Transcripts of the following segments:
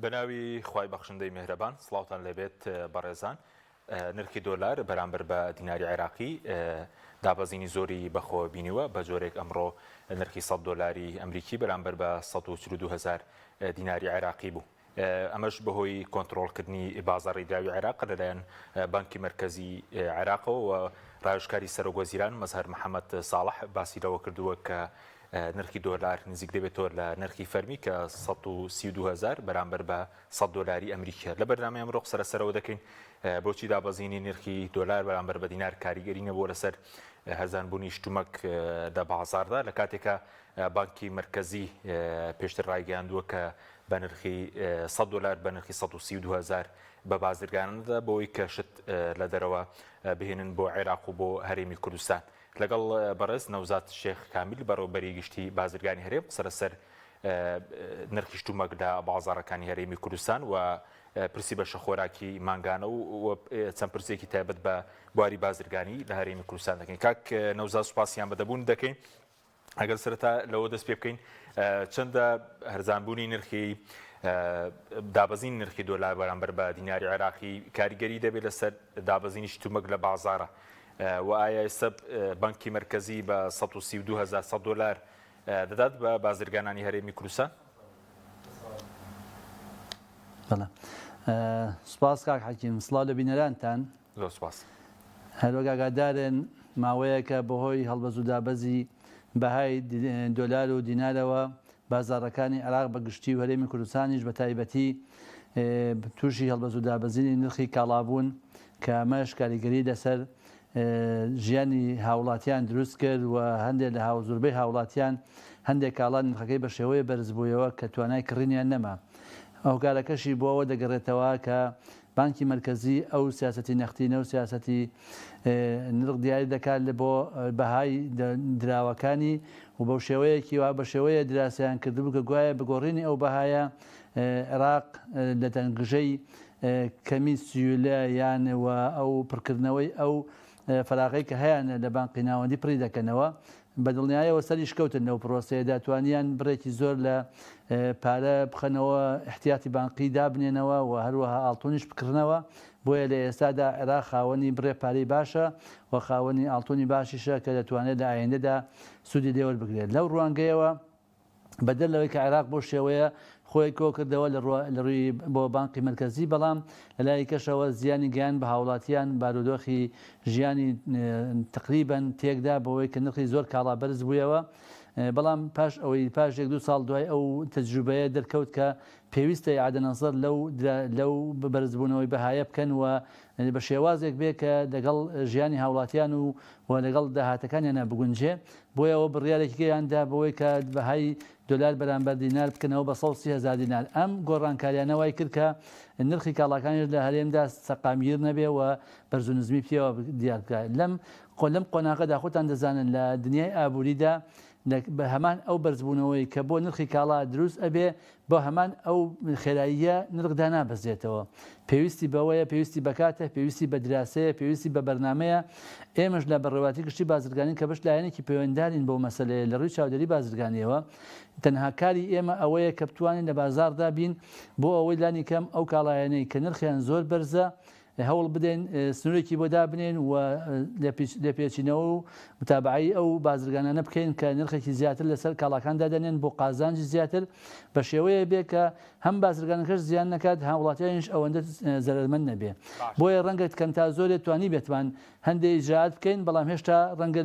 بەناوی خوای بەخشندەی مێهرەبان سڵاوتان لێبێت بەڕێزان نرخی دۆلار بەرامبەر بە دیناری عێراقی دابەزینی زۆری بەخۆوە بینیوە بە جۆرێک ئەمڕۆ نرخی 100 دۆلاری ئەمریکی بەرامبەر بە 142 هزار دیناری عێراقی بوو. ئەمەش بەهۆی کۆنترۆڵکردنی بازاڕی دراوی عێراق لەلایەن بانکی مەرکەزی عێراقەوە و ڕاوێژکاری سەرۆکوەزیران مەزهەر محەمەد ساڵح باسی لەوە کردووە کە نرخی دۆلار نزیک دەبێتەوە لە نرخی فەرمی کە 132 هزار بەرامبەر بە 100 دۆلاری ئەمریکیە. لە بەرنامەی ئەمڕۆ قسە لەسەرەوە دەکەین بۆچی دابەزینی نرخی دۆلار بەرامبەر بە دینار کاریگەری نەبووە لەسەر هەرزانبوونی شتومەک لە بازاڕدا لە کاتێکا بانکی مەرکەزی پێشتر ڕایگەیاندووە کە بە نرخی 100 دۆلار بە نرخی 132 هزار بە بازرگانان دەدا بۆی کە شت لە دەرەوە بهێنن بۆ عێراق و بۆ هەرێمی کوردستان. لەگەڵ بەڕێز نەوزاد شێخ کامیل بەڕێوەبەری گشتی بازرگانی هەرێم قسە لەسەر نرخی شتومەک لە بازاڕەکانی هەرێمی کوردستان و پرسی بەشە خۆراکی مانگانە و چەند پرسێکی تایبەت بە بواری بازرگانی لە هەرێمی کوردستان دەکەین. کاک نەوزاد سوپاسیان بەدەبوون دەکەین. ئەگەر سەرەتا لەوە دەست پێ بکەین چەندە هەرزانبوونی نرخی دابەزین نرخی دۆلار بەرامبەر بە دیناری عێراقی کاریگەری دەبێت لەسەر دابەزینی شتومەک لە بازارە و ئایا ئێستا بانکی مەرکەزی بە 132 دۆلار دەدات بە بازرگانانی هەرێمی کوردستان؟ بەڵێ سوپاس کاک حەکیم سڵاو لە بینەرانتان. زۆر سوپاس. هەروەک ئاگادارن ماوەیەکە بەهۆی هەڵبەز و دابەزی بەهای دۆلار و دینارەوە بازاڕەکانی عێراق بە گشتی و هەرێمی کوردستانیش بە تایبەتی تووشی هەڵبەز و دابەزینی نرخی کاڵا بوون کە ئەمەش کاریگەری لەسەر ژیانی هاوڵاتیان دروست کرد و هەندێک لە هاوزوربەی هاوڵاتیان هەندێک کاڵا نرخەکەی بە شێوەیە بەرزبوویەوە کە توانای کڕینیان نەما. هۆکارەکەشی بۆ ئەوە دەگەڕێتەوە کە بانکی مەرکەزی ئەو سیاسەتی نەختینە و سیاسەتی نرخ دیاری دەکات لە بۆ بەهای دراوەکانی و بەو شێوەیەکی وا بە شێوەیە دراسەیان کردبوو کە گوایە بە گۆڕینی ئەو بەهایە عێراق لە تەنگژەی کەمی سیولە یان و ئەو پڕکردنەوەی ئەو فەراغەی کە هەیانە لە بانقی ناوەندی پڕی دەکەنەوە. بە دڵنیایەوە سەریش کەوتن لەو پرۆسەیەدا، توانیان بڕێکی زۆر لە پارە بخەنەوە ئیحتیاتی بانقی دابنێنەوە و هەروەها ئاڵتونیش بکڕنەوە، بۆیە لە ئێستادا عێراق خاوەنی بڕێ پارەی باشە و خاوەنی ئاڵتونی باشیشە کە دەتوانێت لە ئایندەدا سوودی لێوەربگرێت. لەو ڕوانگەیەوە بەدەر لەوەی کە عێراق بەو شێوەیە خۆی کۆکردەوە لە ڕووی بۆ بانقی مەرکەزی، بەڵام لەلایەکی کەشەوە زیانی گەیاند بە هاوڵاتیان، بارودۆخی ژیانی تەقریبەن تێکدا بەوەی کە نرخی زۆر کاڵا بەرز بوویەوە، بەڵام پاش ئەوەی پاش یەک دوو ساڵ دوای ئەو تەجروبەیە دەرکەوت کە پێویستە ئیعادە نەزەر لەو لەو بەرزبوونەوەی بەهایە بکەن و بە شێوازێک بێ کە لەگەڵ ژیانی هاوڵاتیان و و لەگەڵ داهاتەکانیانا بگونجێ، بۆیە ئەوە بڕیارێکیان دا بەوەی کە بەهای دۆلار بەرامبەر دینار بکەنەوە بە 130 هەزار دینار. ئەم گۆڕانکاریانە وای کرد کە نرخی کاڵاکانیش لە هەرێمدا سەقامگیر نەبێ و بەرز و نزمی پێوە دیار بکا. لەم لەم قۆناغەدا خۆتان دەزانن لە دنیای ئابووریدا بە هەمان ئەو بەرزبوونەوەی کە بۆ نرخی کاڵا دروست ئەبێ بە هەمان ئەو خێراییە نرخ دانابەزێتەوە. پێویستی بەوەیە، پێویستی بە کاتە، پێویستی بە دراسەیە، پێویستی بە بەرنامەیە. ئێمەش لە بەڕێوەبەرایەتی گشتی بازرگانی کە بەش لایەنێکی پەیوەندارین بەو مەسەلەیە لە ڕووی چاودێری بازرگانییەوە، تەنها کاری ئێمە ئەوەیە کە بتوانین لە بازاڕدا بین بۆ ئەوەی لانیکەم ئەو کاڵایانەی کە نرخیان زۆر بەرزە هەوڵ بدەین سنوورێکی بۆ دابنێین و لێپێچینەوە و متابەعەی ئەو بازرگانانە بکەین کە نرخێکی زیاتر لەسەر کاڵاکان دادەنێن بۆ قازانجی زیاتر بە شێوەیە بێ کە هەم بازرگانەکەش زیان نەکات هاوڵاتیانیش ئەوەندە زەرەرمەند نەبێ بۆیە ڕەنگە کەم تا زۆرێ توانیبێتمان هەندێ ئیجرائات بکەین بەڵام هێشتا ڕەنگە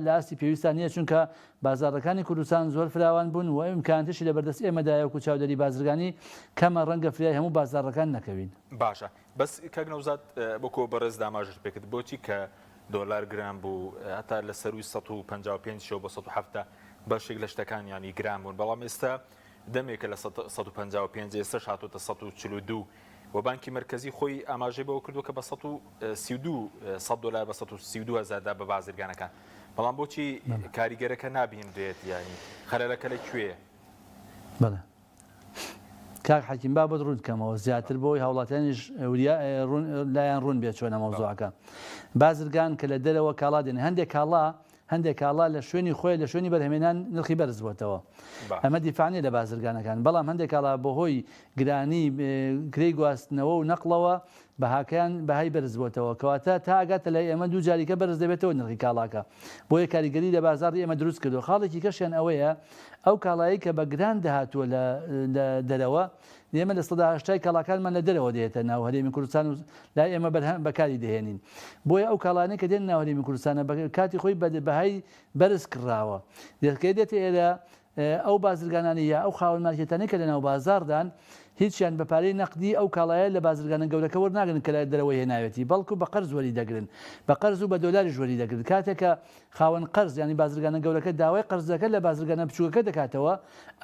لە ئاستی پێویستا نییە چونکە بازاڕەکانی کوردستان زۆر فراوان بوون و ئیمکاناتیشی لەبەردەست ئێمەدایە وەکو چاودێری بازرگانی کەمە ڕەنگە فریای هەموو بازاڕەکان نەکەوین. باشە بەس کاک نەوزاد وەکو بەڕێز ئاماژەت پێکرد بۆچی کە دۆلار گران بوو هەتا لە سەروی 155 شەو بۆ 170 بەشێک لە شتەکان ینی گران بوون بەڵام ئێستا دەمێکە لە 155 ئێستاش هاتۆتە 142 و بانکی مەرکەزی خۆی ئاماژەی بەوە کردووە کە بە 132 100 دۆلار بە 132 هەزاردا بە بازرگانەکان بەڵام بۆچی کاریگەرەکە نابینرێت یانی خەلەلەکە لە کوێیە؟ بەڵێ کاک حەکیم با بۆت ڕوون کەمەوە زیاتر بۆی هاوڵاتیانیش وریا ڕوون لایان ڕوون بێت چۆنە مەوزوعەکە بازرگان کە لە دەرەوە کاڵا دێنێ هەندێک کاڵا. هەندێک کاڵا لە شوێنی خۆی لە شوێنی بەرهەمێنان نرخی بەرز بۆتەوە. ئەمە دیفاع نیە لە بازرگانەکان، بەڵام هەندێک کاڵا بەهۆی گرانی کرێی گواستنەوە و نەقڵەوە بەهاکەیان بەهای بەرز بۆتەوە، کەواتە تا ئەگاتە لای ئێمە دوو جاریکە بەرز دەبێتەوە نرخی کاڵاکە، بۆیە کاریگەری لە بازاڕی ئێمە دروست کردووە، خاڵێکی کەشیان ئەوەیە ئەو کاڵایەی کە بە گران دەهاتووە لە لە دەرەوە، ئێمە لە سەدا هەشتای کاڵاکانمان لە دەرەوە دێتە ناو هەرێمی کوردستان و لای ئێمە بەرهەم بەکاری دەهێنین، بۆیە ئەو کاڵانەی کە دێنە ناو هەرێمی کوردستانە بە کاتی خۆی بە بەهای بەرز کڕاوە دێت کە دێتە ئێرە ئەو بازرگانانەی یا ئەو خاوەن مارکێتانەی کە لەناو بازاڕدان هیچیان بە پارەی نەقدی ئەو کاڵایە لە بازرگانە گەورەکە وەرناگرن کە لە دەرەوە هێناوێتی بەڵکو بە قەرز وەری دەگرن بە قەرز و بە دۆلاریش وەری دەگرن کاتێک کە خاوەن قەرز یانی بازرگانە گەورەکە داوای قەرزەکە لە بازرگانە بچووکەکە دەکاتەوە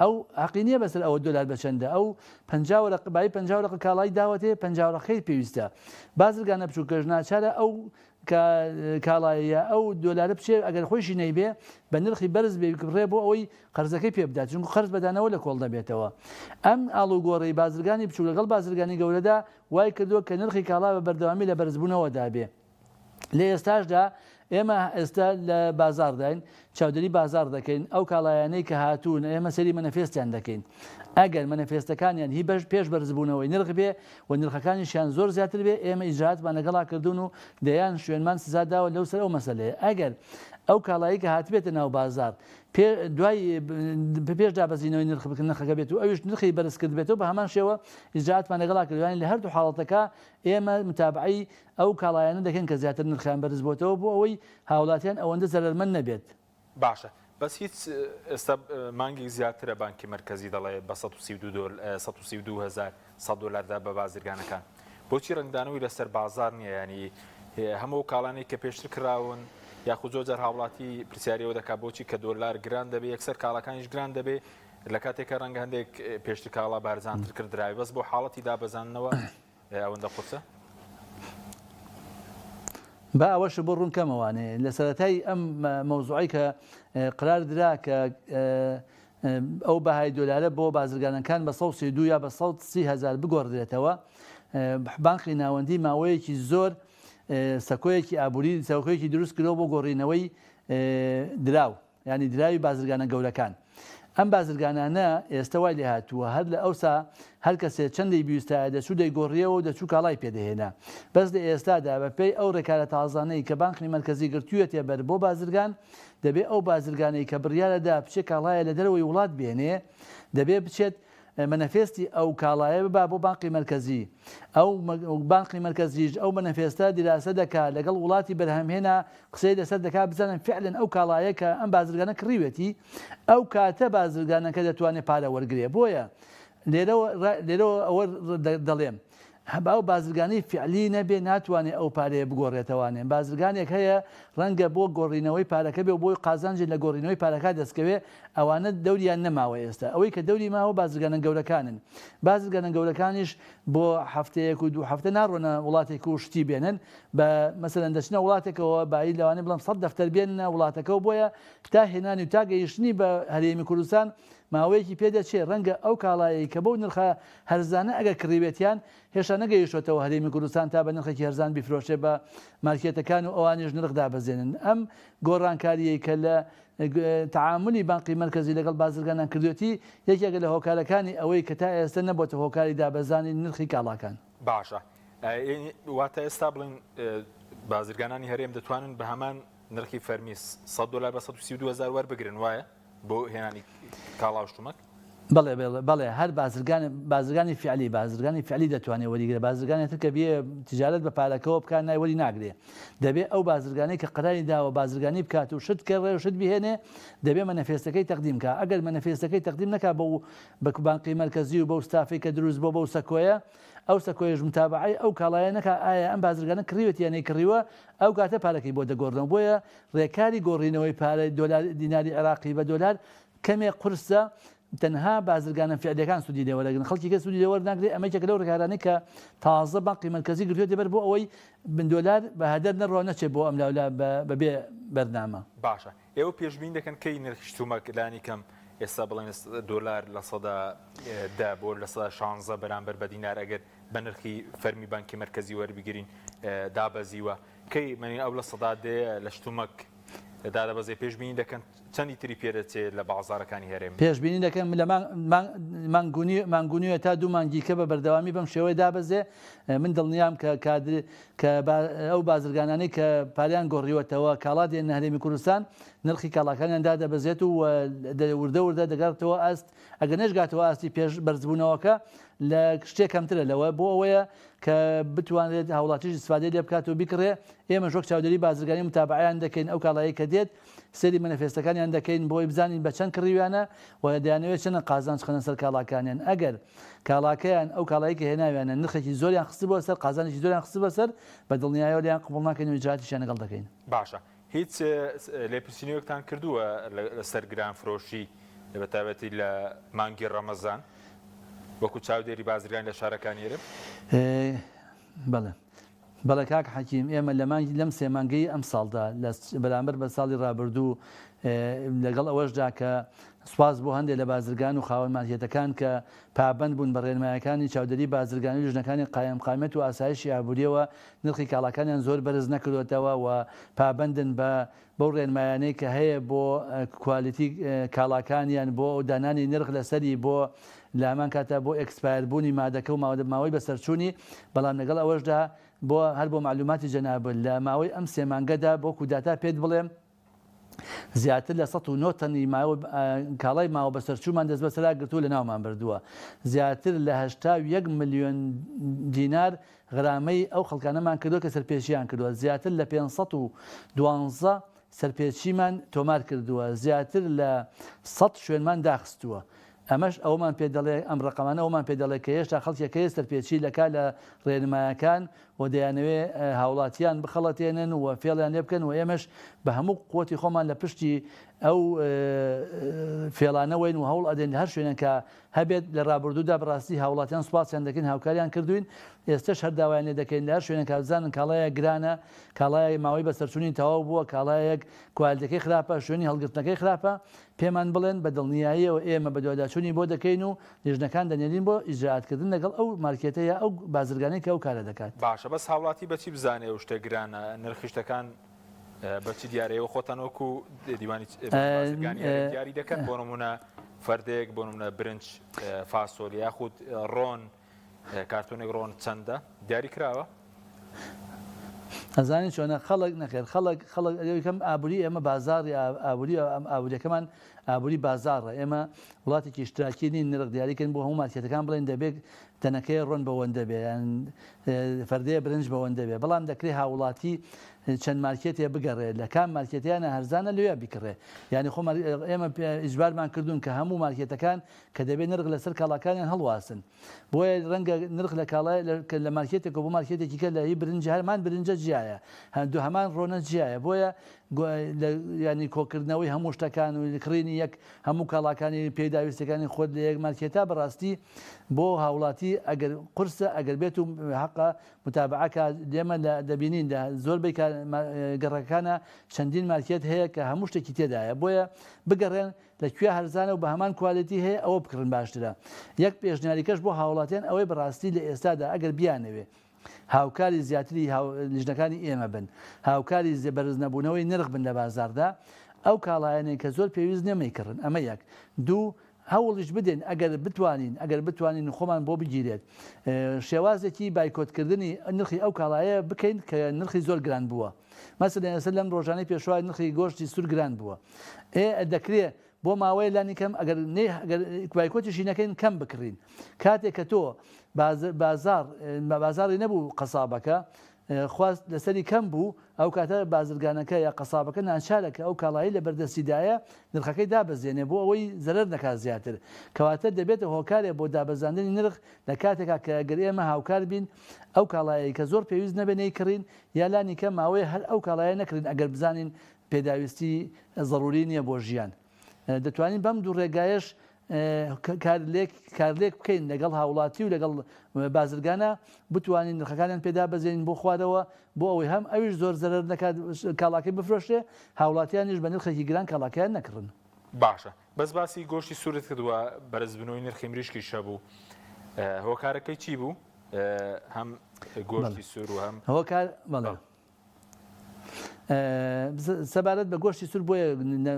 ئەو هەقی نییە بەسەر ئەوە دۆلار بە چەندە ئەو 50 وەرەق بایی 50 وەرەقە کاڵای داوەتێ 50 وەرەقەی پێویستە بازرگانە بچووکەش ناچارە ئەو کە کاڵایە یا ئەو دۆلارە بچێ ئەگەر خۆیشی نەیبێ بە نرخی بەرز بکڕێ بۆ ئەوەی قەرزەکەی پێ بدات چونکو قەرز بەدانەوە لە کۆڵ دەبێتەوە. ئەم ئاڵوگۆڕەی بازرگانی بچوک لەگەڵ بازرگانی گەورەدا وای کردووە کە نرخی کاڵا بە بەردەوامی لە بەرزبوونەوەدا بێ. لە ئێستاشدا ئێمە ئێستا لە بازاڕداین، چاودێری بازاڕ دەکەین، ئەو کاڵایانەی کە هاتوون ئێمە سەیری مەنەفێستیان دەکەین. ئەگەر مەنەفێستەکانیان هی بەش پێش بەرزبوونەوەی نرخ بێ و نرخەکانیشیان زۆر زیاتر بێ ئێمە ئیجرائاتمان لەگەڵا کردوون و دەیان شوێنمان سزا داوە لەو سەر ئەو مەسەلەیە. ئەگەر ئەو کاڵایەی کە هاتبێتە ناو بازاڕ پێ دوای پێش دابەزینەوەی نرخ نرخەکە بێت و ئەویش نرخی بەرز کردبێتەوە بە هەمان شێوە ئیجرائاتمان لەگەڵا کردووە. یانی لە هەردوو حاڵەتەکە ئێمە متابەعەی ئەو کاڵایانە دەکەن کە زیاتر نرخیان بەرز بۆتەوە بۆ ئەوەی هاوڵاتیان ئەوەندە زەرەرمەند نەبێت. باشە بەس هیچ ئێستا مانگێک زیاترە بانکی مەرکەزی دەڵێ بە 132 دۆل 132100 دۆلار دا بە بازرگانەکان بۆچی ڕەنگدانەوەی لەسەر بازار نییە ینی هەموو کاڵانێک کە پێشتر کراون یاخود زۆر جار هاوڵاتی پرسیاریەوە دەکات بۆچی کە دۆلار گران دەبێ یەکسەر کاڵاکانیش گران دەبێ لە کاتێکە ڕەنگە هەندێک پێشتر کاڵا بارزانتر کردراوی بەس بۆ حاڵەتی دابەزاندنەوە ئەوەندە قورسە؟ با ئەوەش بۆ ڕوون کەمەوانێ لە سەرەتای ئەم مەوزوعەی کە قرار درا کە ئەو بەهای دۆلارە بۆ بازرگانەکان بە 132 یا بە 130 هزار بگۆڕدرێتەوە بانقی ناوەندی ماوەیەکی زۆر سەکۆیەکی ئابووری سەکۆیەکی دروست کردەوە بۆ گۆڕینەوەی دراو یانی دراوی بازرگانە گەورەکان. ئەم بازرگانانە ئێستە وای لێهاتووە هەر لە ئەوسا هەر کەسێ چەندەی بیوستایە دەچوو دەیگۆڕیەوە و دەچوو کاڵای پێ دەهێنا. بەس لە ئێستادا بە پێی ئەو ڕێکارە تازانەی کە بانقی مەرکەزی گرتوویەتێ بەر بۆ بازرگان دەبێ ئەو بازرگانەی کە بڕیارە دا بچێ کاڵایە لە دەرەوەی وڵات بێنێ دەبێ بچێت مەنەفێستی ئەو کاڵایە ببا بۆ بانقی مەرکەزی، ئەو بانقی مەرکەزیش ئەو مەنەفێستە دیراسە دەکا لەگەڵ وڵاتی بەرهەمهێنا قسەی لەسەر دەکا بزانن فعلەن ئەو کاڵایە کە ئەم بازرگانە کڕیوێتی ئەو کاتە بازرگانەکە دەتوانێ پارە وەرگرێ بۆیە لێرەوە لێرەوە ئەوە دەڵێم ئەو بازرگانی فعلی نەبێ ناتوانێ ئەو پارەیە بگۆڕێتەوانێ بازرگانێک هەیە ڕەنگە بۆ گۆڕینەوەی پارەکە بێ و بۆی قازانجی لە گۆڕینەوەی پارەکە دەستکەوێ ئەوانە دەوریان نەماوە ئێستا ئەوەی کە دەوری ماوە بازرگانە گەورەکانن بازرگانە گەورەکانیش بۆ هەفتەیەک و دوو هەفتە ناڕۆنە وڵاتێک و شتی بێنن بە مەسەلەن دەچنە وڵاتێکەوە بایی لەوانەیە بڵێم سەد دەفتەر بێننە وڵاتەکەوە بۆیە تا هێنانی و تا گەیشتنی بە هەرێمی کوردستان ماوەیەکی پێ دەچێ ڕەنگە ئەو کاڵایەی کە بەو نرخە هەرزانە ئەگەر کڕیبێتیان هێشتا نەگەیشتۆتەوە هەرێمی کوردستان تا بە نرخێکی هەرزان بیفرۆشێ بە مارکێتەکان و ئەوانیش نرخ دابەزێنن ئەم گۆڕانکاریەی کە لە تەعامولی بانقی مەرکەزی لەگەڵ بازرگانان کردوێتی یەکێکە لە هۆکارەکانی ئەوەی کە تا ئێستا نەبۆتە هۆکاری دابەزانی نرخی کاڵاکان. باشە واتە ئێستا بڵێن بازرگانانی هەرێم دەتوانن بە هەمان نرخی فەرمی 100 دلار بە 132 هزار وەربگرن وایە بۆ هێنانی کاڵا و شتومەک؟ بەڵێ بەڵێ هەر بازرگان بازرگانی فعلی بازرگانی فعلی دەتوانێت وەریگرێ بازرگانی تر کە بێ تجارەت بە پارەکەوە بکات نای وەری ناگرێ دەبێ ئەو بازرگانی کە قەراری داوە بازرگانی بکات و شت کڕێ و شت بهێنێ دەبێ مەنەفێستەکەی تەقدیم کا ئەگەر مەنەفێستەکەی تەقدیم نەکا بەو بە بانقی مەرکەزی و بەو ستافەی کە دروست بۆ بەو سەکۆیە ئەو سەکۆیەش متابەعەی ئەو کاڵایە نەکا ئایا ئەم بازرگانە کڕیوێتی یا نەیکڕیوە ئەو کاتە پارەکەی بۆ دەگۆڕنەوە بۆیە ڕێکاری گۆڕینەوەی پارەی دۆلار دیناری عێراقی بە دۆلار کەمێک قورسە تەنها بازرگانە فعلیەکان سوودی لێ وەرەگرن خەڵکی کە سوودی لێ وەرناگرێ ئەمە یەکێکە لەو ڕێکارانەی کە تازە بانقی مەرکەزی گرتوێتە بەر بۆ ئەوەی بن دۆلار بە هەدەر نەڕوا نەچێت بۆ ئەملاولا بەبێ بەرنامە. باشە ئێوە پێشبینی دەکەن کەی نرخی شتومەک لانی کەم ئێستا بڵێن دۆلار 10% بۆ 16% بەرامبەر بە دینار ئەگەر بە نرخی فەرمی بانکی مەرکەزی وەربگرین دابەزیوە کەی مەنی ئەو 10% لە شتومەک؟ دادەبەزێ پێشبینی دەکەن چەندی تری پێدەچێت لە بازاڕەکانی هەرێم؟ پێشبینی دەکەم لە مانگ و نیوە تا دوو مانگی کە بە بەردەوامی بەم شێوەیە دابەزێ، من دڵنیام کە کادر کە ئەو بازرگانانەی کە پارەیان گۆڕیوەتەوە کاڵا دێننە هەرێمی کوردستان نرخی کاڵاکانیان دادەبەزێت و وردە وردە دەگەڕێتەوە ئاست ئەگەر نەشگاتەوە ئاستی پێش بەرزبوونەوەکە لە شتێک کەمترە لەوە بۆ ئەوەیە کە بتوانرێت هاوڵاتیش ئیستفادەی لێ بکات و بیکڕێ، ئێمەش وەک چاودێری بازرگانی متابەعەیان دەکەین ئەو کاڵایەی کە دێت سەیری مەنەفێستەکانیان دەکەین بۆی بزانین بە چەند کڕیویانە و دەیانەوێت چەند قازانج خەنە سەر کاڵاکانیان ئەگەر کاڵاکەیان ئەو کاڵایەی کە هێناویانە نرخێکی زۆریان خستبووە سەر قازانجێکی زۆریان خستبووە سەر بە دڵنیایەوە لێیان قبوڵ ناکەین و ئیجرائاتیشیان لەگەڵ دەکەین. باشە هیچ لێپرسینەوەکتان کردووە لەسەر گرانفرۆشی بە تایبەتی لە مانگی ڕەمەزان وەکو چاودێری بازرگانی لە شارەکانی هەرێم؟ بەڵێ بەڵێ کاک حەکیم ئێمە لە مانگی لەم سێ مانگەی ئەمساڵدا لە بەرامبەر بە ساڵی ڕابردوو لەگەڵ ئەوەشدا کە سوپاس بۆ هەندێک لە بازرگان و خاوەن مارکێتەکان کە پابەند بوون بە ڕێنمایەکانی چاودێری بازرگانی و لیژنەکانی قایمقامیەت و ئاسایشی ئابووریەوە نرخی کاڵاکانیان زۆر بەرز نەکردۆتەوە و پابەندن بە بەو ڕێنمایانەی کە هەیە بۆ کوالیتی کاڵاکانیان بۆ دانانی نرخ لەسەری بۆ لە هەمان کاتدا بۆ expire بوونی مادەکە و ماوەی بەسەرچوونی بەڵام لەگەڵ ئەوەشدا بۆ هەر بۆ مەعلوماتی جەنابت لە ماوەی ئەم سێ مانگەدا وەکو داتا پێت بڵێم زیاتر لە 109 تەنی ماوە کاڵای ماوە بەسەرچوومان دەست بەسەرا گرتووە لەناومان بردووە زیاتر لە 81 ملیۆن دینار غرامەی ئەو خەڵکانەمان کردووە کە سەرپێچییان کردووە، زیاتر لە 512 سەرپێچیمان تۆمار کردووە، زیاتر لە سەد شوێنمان داخستووە. ئەمەش ئەوەمان پێ دەڵێ، ئەم ڕەقەمانە ئەوەمان پێ دەڵێ کە هێشتا خەڵکێک هەیە سەرپێچی دەکات لە ڕێنمایەکان و دەیانەوێ هاوڵاتیان بخەڵەتێنن و فێڵیان لێ بکەن و ئێمەش بە هەموو قوتی خۆمان لە پشتی ئەو فێڵانەوەین و هەوڵ ئەدەین لە هەر شوێنێک کە هەبێت، لە رابردوودا بەڕاستی هاوڵاتیان سوپاسیان دەکەین هاوکاریان کردووین، ئێستەش هەر داوایان لێ دەکەین لە هەر شوێنێک بزانن کاڵایەک گرانە، کاڵایەک ماوەی بەسەرچوونی تەواو بووە، کاڵایەک کوالتیەکەی خراپە، شوێنی هەڵگرتنەکەی خراپە، پێمان بڵێن، بە دڵنیاییەوە ئێمە بەدواداچوونی بۆ دەکەین و لیژنەکان دەنێرین بۆ ئیجرائاتکردن لەگەڵ ئەو مارکێتە یا ئەو بازرگانەی کە ئەو کارە دەکات. باشە بەس هاوڵاتی بەچی بزانێ ئەو شتە گرانە نرخی شتەکان بە چی دیارە ئێوە خۆتان وەکو دیوانی بازرگانی هەرێم دیاری دەکەن بۆ نمونە فەردێک بۆ نمونە برنج فاسۆل یاخود ڕۆن کارتۆنێک ڕۆن چەندە دیاری کراوە؟ ئەزانی چۆنە خەڵک نەخێر خەڵک خەڵک کەم ئابووری ئێمە بازاری ئابووری ئەم ئابووریەکەمان ئابووری بازاڕە ئێمە وڵاتێکی ئیشتراکی نین نرخ دیاریکەین بۆ هەموو مارکێتەکان بڵێن دەبێت تەنەکەی ڕۆن بەوەندە بێ یان فەردەیە برنج بەوەندە بێ بەڵام دەکرێ هاوڵاتی چەند مارکێتێ بگەڕێ لە کام مارکێتیانە هەرزانە لەوێ بیکڕێ یعنی خۆ ئێمە ئیجبارمان کردوون کە هەموو مارکێتەکان کە دەبێت نرخ لەسەر کاڵاکانیان هەڵواسن بۆیە ڕەنگە نرخ لە کاڵای لە مارکێتێکەوە بۆ مارکێتێکی کە لە هی برنج هەرمان برنجە جیایە هەندوو هەمان ڕۆنە جیایە بۆیە ینی کۆکردنەوەی هەموو شتەکان و کڕینی یەک هەموو کاڵاکانی پێداویستەکانی خۆت لە یەک مارکێتا بەڕاستی بۆ هاوڵاتی ئەگەر قورسە ئەگەر بێت و حەقە متابعە کا ئێمە لە دەبینین لە زۆربەی گەڕەکەکانە چەندین مارکێت هەیە کە هەموو شتێکی تێدایە بۆیە بگەڕێن لە کوێ هەرزانە و بە هەمان کوالێتی هەیە ئەوە بکڕن باشترە یەک پێشنیاریکەش بۆ هاوڵاتیان ئەوەی بەڕاستی لە ئێستادا ئەگەر بیانەوێ هاوکاری زیاتری لیژنەکانی ئێمە بن هاوکاری بەرزنەبوونەوەی نرخ بن لە بازاڕدا ئەو کاڵایانەی کە زۆر پێویست نیە مەیکڕن ئەمە یەک دوو هەوڵیش بدەین ئەگەر بتوانین ئەگەر بتوانین خۆمان بۆ بگیرێت شێوازێکی بایکۆتکردنی نرخی ئەو کاڵایە بکەین کە نرخی زۆر گران بووە مەسەلەن ئێستا لەم ڕۆژانەی پێشوە نرخی گۆشتی سوور گران بووە ئێ دەکرێ بۆ ماوەیە لانی کەم ئەگەر نەی ئەگەر بایکۆتیشی نەکەین کەم بکڕین کاتێک کە تۆ بازاڕ بازاڕی نەبوو قەسابەکە خواست لەسەری کەم بوو، ئەو کاتە بازرگانەکە یا قەسابەکە ناچارە کە ئەو کاڵایەی لەبەردەستیدایە نرخەکەی دابەزێنێ بۆ ئەوەی زەرەر نەکات زیاتر. کەواتە دەبێتە هۆکارێ بۆ دابەزاندنی نرخ لە کاتێکا کە گەر ئێمە هاوکار بین ئەو کاڵایەی کە زۆر پێویست نەبێ نەیکڕین یا لانی کەم ماوەیە هەر ئەو کاڵایە نەکڕین ئەگەر بزانین پێداویستی زەروری نیە بۆ ژیان. دەتوانین بەم دوو ڕێگایەش کارلێک کارلێک بکەین لەگەڵ هاوڵاتی و لەگەڵ بازرگانە بتوانین نرخەکانیان پێدا بەزێنین بۆ خوارەوە بۆ ئەوەی هەم ئەویش زۆر زەرەر نەکات کاڵاکەی بفرۆشێ هاوڵاتیانیش بە نرخێکی گران کاڵاکەیان نەکڕن. باشە بەس باسی گۆشتی سورت کرد و بەرزبونەوەی نرخی مریشکیش هەبوو هۆکارەکەی چی بوو هەم گۆشتی سور و هەم هۆکار بەڵێ. سەبارەت بە گۆشتی سوور بۆیە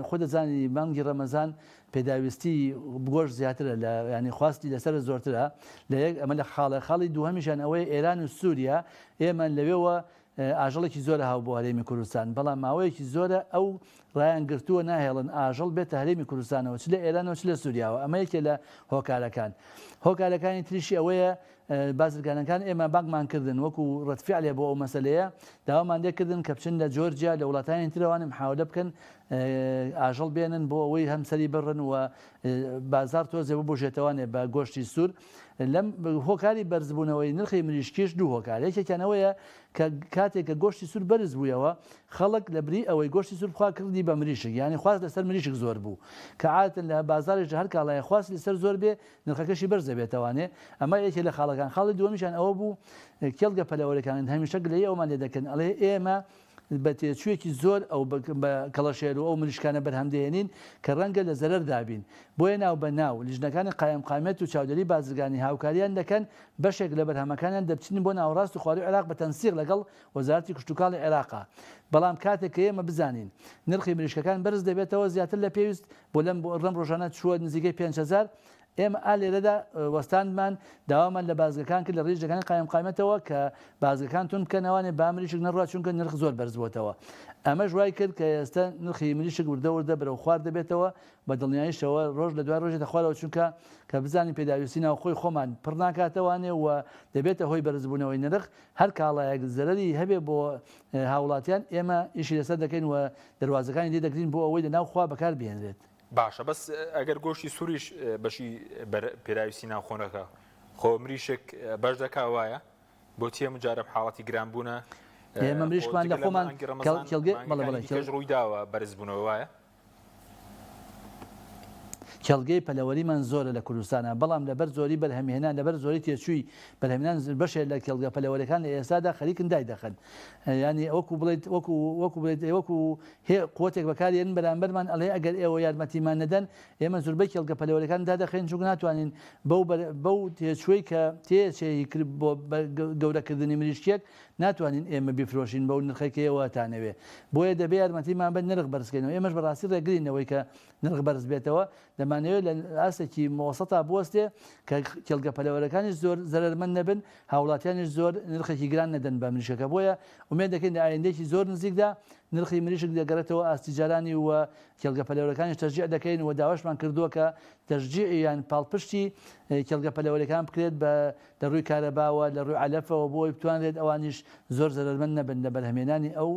خۆ دەزانی مانگی ڕەمەزان پێداویستی گۆشت زیاترە لە ینی خواستی لەسەر زۆرترە لە یەک ئەمە لە خاڵە خاڵی دووهەمیشان ئەوەیە ئێران و سووریا ئێمە لەوێوە ئاژەڵێکی زۆرە هاو بۆ هەرێمی کوردستان بەڵام ماوەیەکی زۆرە ئەو ڕایان گرتووە ناهێڵن ئاژەڵ بێتە هەرێمی کوردستانەوە چ لە ئێرانەوە چ لە سووریاوە ئەمە یەکێ لە هۆکارەکان هۆکارەکانی تریشی ئەوەیە بازرگانەکان ئێمە بانگمان کردن وەکو ڕەدفیعلێ بۆ ئەو مەسەلەیە داوامان لێکردن کە بچن لە جۆرجیا لە وڵاتانی ترەوانە محاولە بکەن ئاژەڵ بێنن بۆ ئەوەی هەم سەری بڕن و بازار تۆزێ ببژێتەوانێ بە گۆشتی سوور لەم هۆکاری بەرزبوونەوەی نرخی مریشکیش دوو هۆکار یەکێکیانەوەیە کە کاتێک کە گۆشتی سوور بەرز بوویەوە خەڵک لە بری ئەوەی گۆشتی سوور بخوا کردی بە مریشک یانی خواست لەسەر مریشک زۆر بوو کە عادەتەن لە بازاریشدا هەر کاڵایە خواست لەسەر زۆر بێ نرخەکەشی بەرز دەبێتەوانێ ئەمە یەکێ لە خاڵەکان خاڵی دووەمیشیان ئەوە بوو کێڵگە پەلەوەرەکان هەمیشە گلەیی ئەومان لێ دەکەن ئەڵێ ئێمە بە تێچوویەکی زۆر ئەو بە کەڵەشێر و ئەو مریشکانە بەرهەم دەهێنین کە ڕەنگە لە زەرەردا بین بۆیە ناو بە ناو لیژنەکانی قایمقامیەت و چاودێری بازرگانی هاوکاریان دەکەن بەشێک لە بەرهەمەکانیان دەبچنین بۆ ناوەڕاست و خواروی عێراق بە تەنسیق لەگەڵ وەزارەتی کشتوکاڵی عێراقا بەڵام کاتێک کە ئێمە بزانین نرخی مریشکەکان بەرز دەبێتەوە زیاتر لە پێویست بۆ لەم لەم ڕۆژانە چووە نزیکەی 5000 ئێمە ئا لێرەدا وەستاندمان داوامان لە بازگەکان کرد لە ڕیژەکانی قایمقامیەتەوە کە بازگەکان تون بکەنەوانێ با مریشک نەڕوا چونکە نرخ زۆر بەرز بۆتەوە ئەمەش وای کرد کە ئێستا نرخی مریشک وردە وردە بەرەو خوار دەبێتەوە بە دڵنیاییشەوە ڕۆژ لە دوای ڕۆژێتە خوارەوە چونکە کە بزانین پێداویستی ناوخۆی خۆمان پڕ ناکاتەوانێ و دەبێتە هۆی بەرزبوونەوەی نرخ هەر کاڵایەک زەرەری هەبێ بۆ هاوڵاتیان ئێمە ئیشی لەسەر دەکەین و دەروازەکانی لێ دەگرین بۆ ئەوەی لە ناو خوا بەکار بهێنرێت. باشە بەس ئەگەر گۆشتی سوریش بەشی پێداویستی ناوخۆ نەکا خۆ مریشک بەش دەکا وایە؟ بۆچی هەموو جارەم حاڵەتی گرانبوونە ئێمە مریشکمان لە خۆمان کێڵگەی بەڵێ بەڵێ کێش ڕووی داوە بەرزبوونەوە وایە؟ کێڵگەی پەلەوەریمان زۆرە لە کوردستانا، بەڵام لەبەر زۆری بەرهەمهێنان، لەبەر زۆری تێچووی بەرهەمهێنان بەشێ لە کێڵگە پەلەوەریەکان لە ئێستادا خەریکن دایدەخەن. یانی وەکو بڵێیت وەکو وەکو بڵێیت وەکو هێ قوتێک بەکارێنن بەرامبەرمان ئەڵێ ئەگەر ئێوە یارمەتیمان نەدەن ئێمە زوربەی کێڵگە پەلەوەریەکان دادەخەین چونکە ناتوانین بەو بەو تێچووەی کە تێچێ بۆ گەورەکردنی مریشکێک ناتوانین ئێمە بیفرۆشین بەو نرخەی کە ئێوە ئەتانەوێ بۆیە دەبێ یارمەتیمان بەن نرخ بەرز کەینەوە ئێمەش بەڕاستی ڕێگرین لەوەی کە نرخ بەرز بێتەوە دەمانەوێت لە ئاستێکی مەوەسەتا بوەستێ کە کێڵگە پەلەوەرەکانیش زۆر زەرەرمەند نەبن هاوڵاتیانیش زۆر نرخێکی گران نەدەن بە مریشکەکە بۆیە ئومێد دەکەین لە ئایندەیەکی زۆر نزیکدا نرخی مریشک دەگەڕێتەوە ئاستی جارانی و کێڵگە پەلەوەرەکانیش تەشجیع دەکەین و داواشمان کردووە کە تەشجیع یان پاڵپشتی کێڵگە پەلەوەرەکان بکرێت بە لە ڕووی کارەباوە، لە ڕووی عەلەفەوە بۆ ئەوەی بتوانرێت ئەوانیش زۆر زەرەرمەند نەبن لە بەرهەمهێنانی ئەو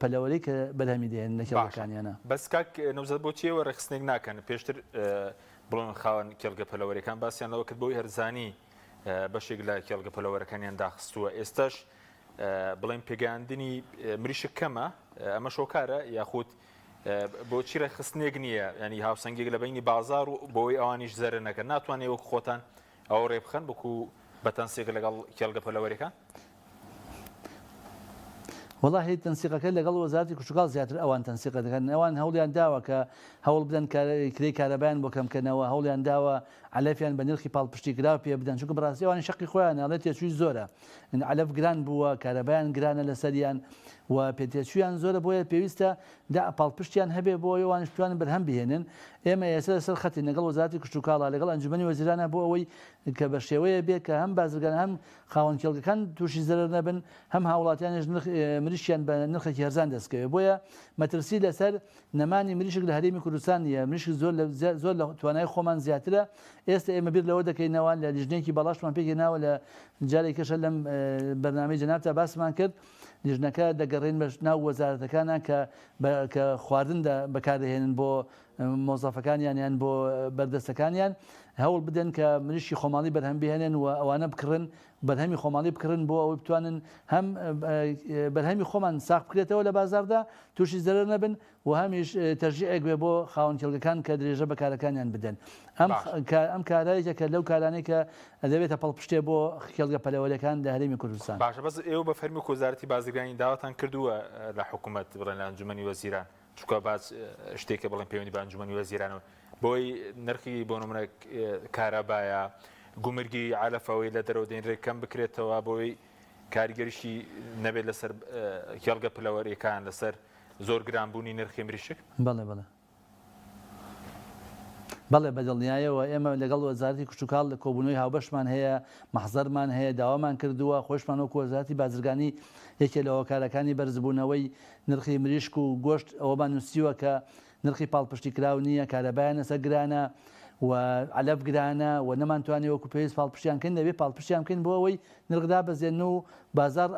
پەلەوەرەی کە بەرهەمی دەهێنن لە باشە کێڵگەکانیانا. بەس کاک نەوزاد بۆچی ئێوە ڕێکخستنێک ناکەن پێشتر بڵێن خاوەن کێڵگە پەلەوەریەکان باسیان لەوە کرد بۆی هەرزانی بەشێک لە کێڵگە پەلەوەرەکانیان داخستووە ئێستاش بڵێن پێگەیاندنی مریشک کەمە ئەمە شۆکارە یاخود بۆچی ڕێکخستنێک نییە ینی هاوسەنگێک لە بینی بازار و بۆی ئەوانیش زەرە نەکەن ناتوانێت وەک خۆتان ئەوە ڕێبخەن بکو بە تەنسیق لەگەڵ کێڵگە پەلەوەریەکان؟ وەڵاهی تەنسیقەکە لەگەڵ وەزارەتی کشتوکاڵ زیاتر ئەوان تەنسیقە دەکەن ئەوان هەوڵیان داوە کە هەوڵ بدەن کرێی کارەبایان بۆ کەم کەنەوە هەوڵیان داوە عەلەفیان بە نرخی پاڵپشتی کراو پێ بدەن چونکە بەڕاستی ئەوانی شەقی خۆیان ئەڵێ تێچووی زۆرە عەلەف گران بووە کارەبایان گرانە لەسەریان و پێتێچوویان زۆرە بۆیە پێویستە دا پاڵپشتیان هەبێ بۆ ئەوەی ئەوانیش بتوانن بەرهەم بهێنن، ئێمە ئێستا لەسەر خەتین لەگەڵ وەزارەتی کشتوکاڵا، لەگەڵ ئەنجومەنی وەزیرانە بۆ ئەوەی کە بە شێوەیە بێ کە هەم بازرگان هەم خاوەن کێڵگەکان تووشی زەرەر نەبن، هەم هاوڵاتیانیش نرخ مریشکیان بە نرخێکی هەرزان دەستکەوێ. بۆیە مەترسی لەسەر نەمانی مریشک لە هەرێمی کوردستان نییە، مریشک زۆر لە زۆر لە توانای خۆمان زیاترە، ئێستا ئێمە بیر لەوە دەکەینەوە لە لیژنەیەکی باڵاشمان پێکهێناوە لە جارێکیشە لەم بەرنامەی جەنابتا باسمان کرد، لیژنەکە دەگەڕێن بە ناو وەزارەتەکانە کە کە خواردن بەکاردەهێنن بۆ مۆزەفەکانیان یان بۆ بەردەستەکانیان هەوڵ بدەن کە مریشکی خۆماڵی بەرهەم بهێنن و ئەوانە بکڕن بەرهەمی خۆماڵی بکڕن بۆ ئەوەی بتوانن هەم بەرهەمی خۆمان ساغ بکرێتەوە لە بازاردا تووشی زەرەر نەبن و هەمیش تەشجیعێک بێ بۆ خاوەن کێڵگەکان کە درێژە بە کارەکانیان بدەن. ئەم ئەم کارە یەکێکە لەو کارانەی کە دەبێتە پەڵپشتێ بۆ کێڵگە پەلەوەریەکان لە هەرێمی کوردستان. باشە بەس ئێوە بە فەرمی وەک وەزارەتی بازرگانی داواتان کردووە لە حکومەت بڵێن لە ئەنجومەنی وەزیران چونکە باج شتێکە بڵێن پەیوەندی بە ئەنجومەنی وەزیرانەوە بۆی نرخی بۆ نمونە کارەبایە گومرگی عەلەفەوەی لە دەرەوە دێنرێت کەم بکرێتەوە بۆی کاریگەریشی نەبێت لەسەر کێڵگە پلەوەریەکان لەسەر. زۆر گرانبوونی نرخی مریشک؟ بەڵێ بەڵێ. بەڵێ بە دڵنیایەوە ئێمە لەگەڵ وەزارەتی کشتوکاڵ لە کۆبوونەوەی هاوبەشمان هەیە، مەحزەرمان هەیە، داوامان کردووە، خۆشمان وەکو وەزارەتی بازرگانی یەکێ لە هۆکارەکانی بەرزبوونەوەی نرخی مریشک و گۆشت ئەوەمان نووسیوە کە نرخی پاڵپشتیکراو نییە، کارەبایان لەسەر گرانە و عەلەف گرانە و نەمانتوانی وەکو پێویست پاڵپشتیان کەین، دەبێ پاڵپشتیان بکەین بۆ ئەوەی نرخ دابەزێن و بازاڕ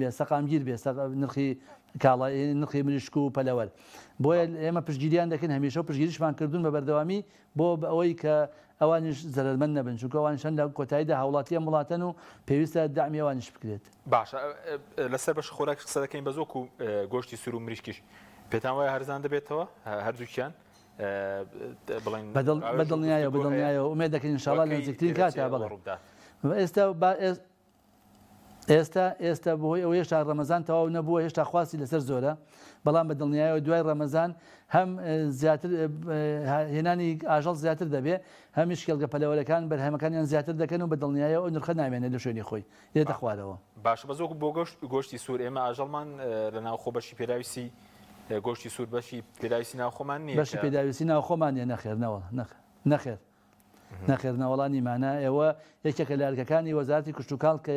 بێ سەقامگیر بێ نرخی کاڵا نرخی مریشک و پەلەوەر. بۆیە ئێمە پشتگیریان دەکەین هەمیشە و پشتگیریشمان کردوون بە بەردەوامی بۆ ئەوەی کە ئەوانیش زەرەرمەند نەبن، چونکە ئەوانیش هەن لە کۆتاییدا هاوڵاتی ئەم وڵاتەن و پێویستە دەعمی ئەوانیش بکرێت. باشە لەسەر بەشە خۆراکیش قسە دەکەین بەس وەکو گۆشتی سوور و مریشکیش پێتان وایە هەرزان دەبێتەوە هەردووکیان بڵێن بە دڵنیایەوە بە دڵنیایەوە ئومێد دەکەین ان شاء الله لە نزیکترین کاتدا بەڵێ ئێستا ئێستا ئێستا بەهۆی ئەوەی هێشتا ڕەمەزان تەواو نەبووە هێشتا خواستی لەسەر زۆرە بەڵام بە دڵنیایەوە دوای ڕەمەزان هەم زیاتر هێنانی ئاژەڵ زیاتر دەبێ هەمیش کێڵگە پەلەوەرەکان بەرهەمەکانیان زیاتر دەکەن و بە دڵنیایەوە ئەو نرخە نامێنێت لە شوێنی خۆی دێتە خوارەوە. باشە بەس وەکو بۆ گۆشت گۆشتی سوور ئێمە ئاژەڵمان لە ناوخۆ بەشی پێداویستی گۆشتی سوور بەشی پێداویستی ناوخۆمان نییە بەشی پێداویستی ناوخۆمان نییە نەخێر نەوەڵا نەخێر نەخێر نەوەڵا نیمانە ئێوە یەکێکە لە ئەرکەکانی وەزارەتی کشتوکاڵ کە